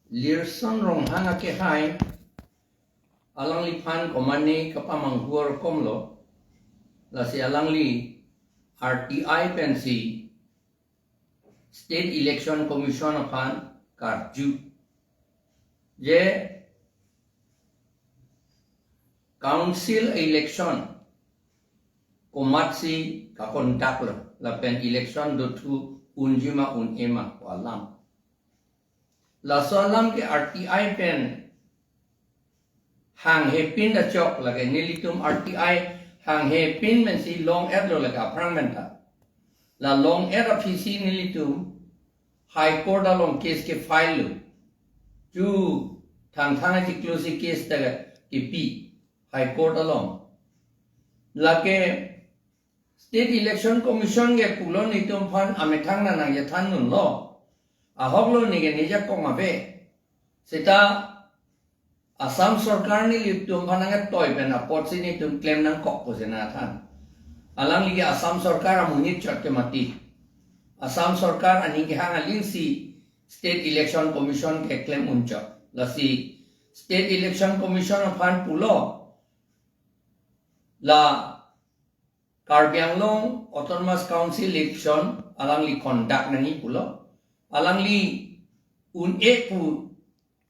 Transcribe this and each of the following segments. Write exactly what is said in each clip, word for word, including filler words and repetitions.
Lirson Ronghang akehai, alangliphan komane kapamanghu arokom lo, lasi alangli R T I pensi State Election Commission aphan karju, je council election komatsi kaconduct lo, lapen election dothu unji ma un-e ma pu alam. Laso alam ke R T I pen hanghe pin ta chok, lake nelitum R T I hanghe pin pensi long-et lo lake aphrang pen ta. La long-et aphisi nelitum High Court along case kefile lo. Chu Thangthang achiklo si case ta kipi High Court along. Lake State Election Commission ke pulo nelitum aphan amethang nang nangchethan dunlo. Ahok lo, neke ne jakong ave. Seta Assam Sorkar nelitum aphan nangketoi pen apotsi nelitum klem nangkok pusi nangthan. Alangli ke Assam Sorkar amonit chot ke mati. Assam Sorkar aning kehang aling si State Election Commission keklem un chot. Lasi State Election Commission aphan pulo, la Karbi Anglong Autonomous Council election alangli conduct nangji pulo. Alangli un-e pu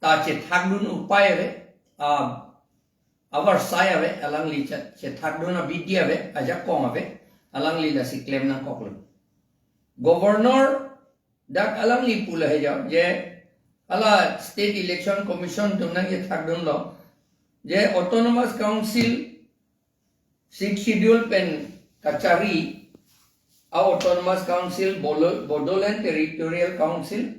ta chethakdun upai ave, a, avarsai ave, alangli che-, chethakdun abidi ave, ajakong ave, alangli lasi klem nangkoklo. Governor dak alangli pulo he jo, je hala State Election Commission atum nangchethakdunlo, je Autonomous Council Sixth Schedule pen kachari a Autonomous Council, Bolo-, Bodoland Territorial Council,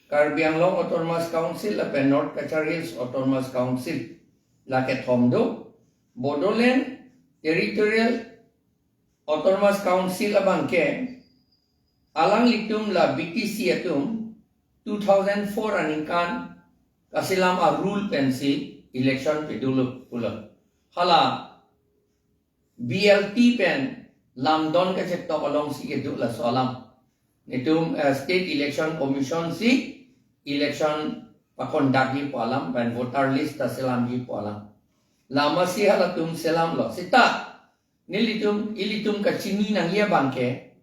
Karbi Anglong Autonomous Council, lapen North Cachar Hills Autonomous Council, la kethom do. Bodoland Territorial Autonomous Council abang ke alanglitum la B T C atum two thousand four aningkan kaselam a-rule pensi election pedolo pulo. Hala B L T pen lamdon kachetok alongsi kedo laso alam. Nelitum, eh, State Election Commission si election paconduct ji pu alam, pen voter list ta selamji pu alam. Lamasi halatum selamlo. Seta nelitum, ilitum kachini nangji abang ke,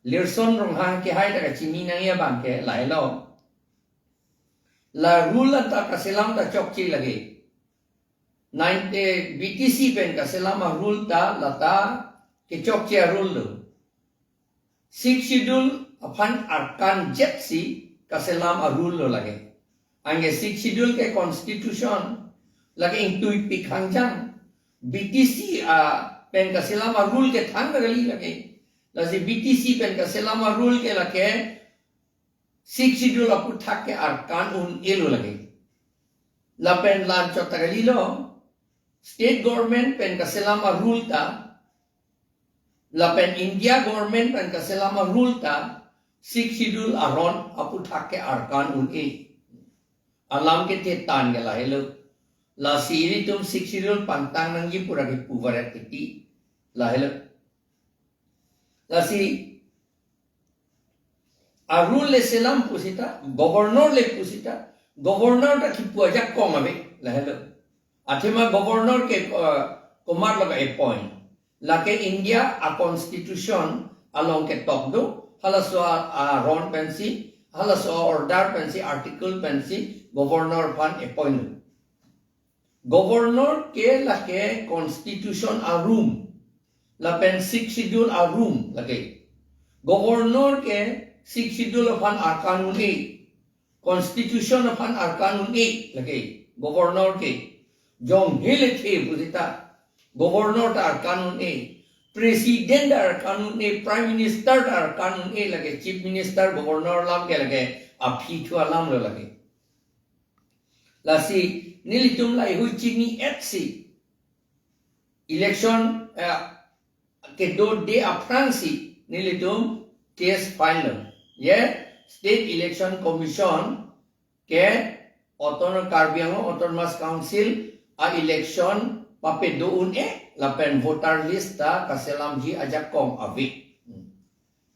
Lirson Ronghang akehai ta kachini nangji abang ke lahelo. La rule anta kaselam ta chokche lake. Nine, eh, B T C pen kaselam a-rule ta lata kechokche a-rule lo. Sixth Schedule aphan arkan jetsi kaselam a-rule lo lake. Anke Sixth Schedule ke constitution, lake ingtuipik hangjang. B T C a pen kaselam a-rule ke thang kali lake. Lasi B T C pen kaselam a-rule ke lake Sixth Schedule aphuthak ke arkan un-elo lake. Lapen la-anchot ta kalilo, state government pen kaselam a-rule ta, lapen India government pen kaselam a-rule ta, Sixth Schedule aron aphuthak ke arkan un-e. Alam kethe tan ke lahelo. Lasi ilitum Sixth Schedule pangtang nangji pura kipu varet titi. Lahelo. Lasi a-rule le selam pusita, governor le pusita, governor ta kipu ajakong ave, lahelo. Athema governor ke, eh, komat lo ka-appoint. Lake India a-constitution along ketok do, halaso a, aron pensi, halaso a-order pensi, article pensi, governor aphan appoint do. Governor ke lake constitution arum, lapen Sixth Schedule arum lake. Governor ke Sixth Schedule aphan arkan un-e, constitution aphan arkan un-e lake governor ke. Jong hele the pusita governor ta arkan un-e, president ta arkan un-e, prime minister ta arkan un-e lake, chief minister, governor alam ke lake aphi thu alam lo lake. Lasi nelitum laheihui chini-etsi election, eh, kedo de aphrangsi nelitum case file lo. Je State Election Commission ke Autonomous, Karbi Anglong Autonomous Council a-election papedo un-e lapen voter list ta kaselamji ajakong ave.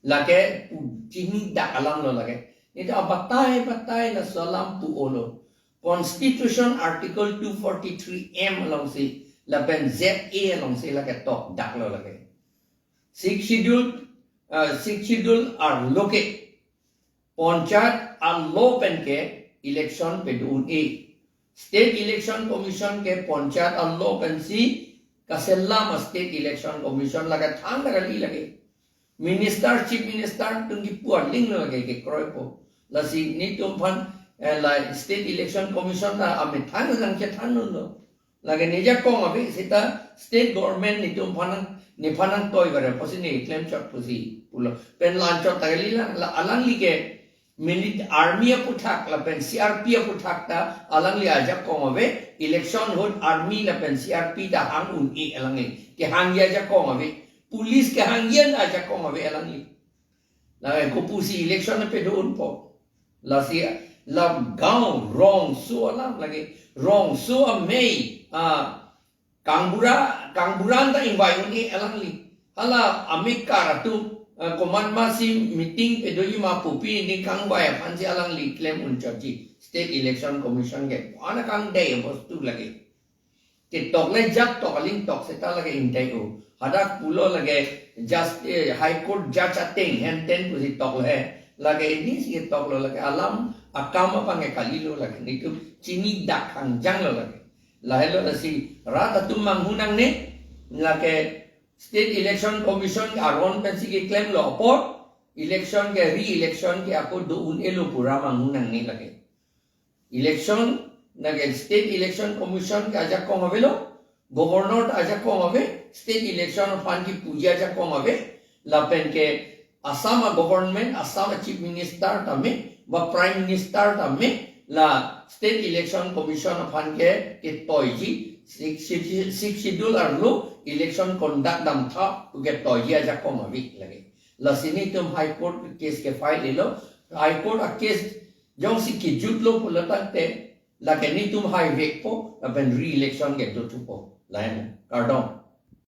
Lake pu chini dak alam lo lake. Nelitum abatai batai laso alam pu-olo. Constitution Article two forty-three M alongsi lapen Z A alongsi lake tokdaklo lake. Sixth Schedule, uh, Sixth Schedule arlo ke Panchayat arlo pen ke election pedo un-e. State Election Commission ke Panchayat arlo pensi kaselam a State Election Commission lake than kali lake. Minister, Chief Minister atum kipu arlinglo lake kekroipo. Lasi netum aphan, eh, la State Election Commission ta amethang nangchethanlo. Lake ne ajakong ave seta state government netum aphan nang, nephan nangtoi bare pusi ne klemchot pusi pulo. Pen la-anchot ta kali lang, la alangli ke milit army aphuthak lapen C R P aphuthak ta alangli ajakong ave, election ahut army lapen C R P ta hang un-e alangli. Kehangji ajakong ave. Police kehangji an ajakong ave alangli. Lake kopusi election pedo unpo. Lasi la gaon rongso alam lake rongso amei, ah, kangbura, kangburan ta ingvai un-e alangli. Hala amekar atum, ah, komat masi meeting pedoji ma pupi ne kangvai aphansi alangli klem unchotji. State Election Commission ke ana kangdei bostu lake. Ketok le jak tok aling tok seta lake ingdei-o. Hadak pulo lake just, eh, High Court judge ateng henten pusi toklo he. Lake ini si toklo lake alam akam apang ke kalilo lake netum chinidak hangjanglo lake. Lahelo lasi rat atum manghu nangne lake State Election Commission aron pensi keklemlo apot election ke re-election ke ako do un-elo pura manghu nangne lake. Election, lake State Election Commission ke ajakong avelo, Governor ta ajakong ave, State Election aphan kipuji ajakong ave, lapen ke Assam a government, Assam a Chief Minister tame, ba Prime Minister tame, la State Election Commission aphan ke ketoiji, Sixth, Sixth Schedule arlo election conduct damtha pu ketoiji ajakong ave lake. Lasi netum High Court case ke file-elo, High Court a case jongsi kejutlo pulo tangte, lake netum haivekpo, lapen re-election ke dothupo. Lahen, kardom.